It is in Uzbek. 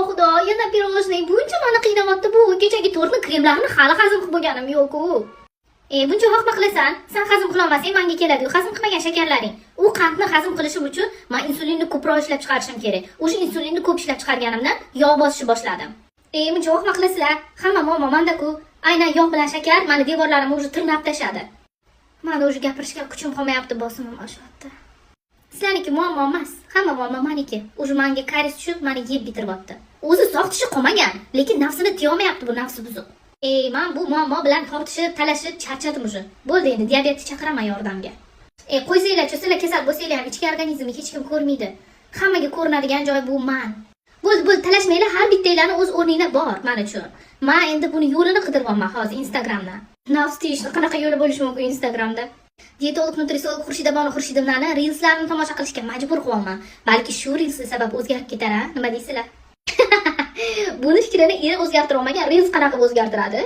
Xudo, yana пирожный, buncha mani qiynayapti bu. Kechagi tortni kremlarini hali hazm qilib bo'lganim yo'q-ku. E, buncha vaqtma qilasan? San hazm qilolmasang, manga keladi. Hazm qilmagan shakarlaring. U qandni hazm qilishim uchun man insulinni ko'proq ishlab chiqarishim kerak. O'sha insulinni ko'p ishlab chiqarganimdan yog' bosishni boshladim. E, buncha vaqtma qilasizlar? Hamma muammo manda-ku. Aynan yog' bilan shakar mani devorlarimni уже tirnab tashladi. Mani уже gapirishga kuchim qolmayapti, bosimim oshyapti. Sizlarniki muammo emas, hamma muammo maniki. Уже manga кариес tushib, mani yeb bitiryapti. O'zi sog' tishi qolmagan, lekin nafsini tiyolmayapti bu nafsi buzuq. Ey, man bu muammo bilan tortishib, talashib charchadim уже. Bo'ldi, endi diabetni chaqiraman yordamga. E, qo'ysanglar-chi, sizlar kasal bo'lsanglar ham ichki organizmni hech kim ko'rmaydi. Hammaga ko'rinadigan joy bu man. Bo'ldi, bo'ldi, talashmanglar, har bittanglarni o'z o'rninglar bor man uchun. Man endi buni yo'lini qidiryapman hozir Instagramdan. Nafs tiyishni qanaqa yo'li bo'lishi mumkin Instagramda? Diyetolog, nutrisolog Xurshidabonu Xurshidovnani reelslarini tomosha qilishga majbur qilyapman. Balki shu reelsni sabab o'zgarib ketar, a? Nima deysizlar? Buni fikrini eri o'zgartira olmagan, reels qanaqa qilib o'zgartiradi?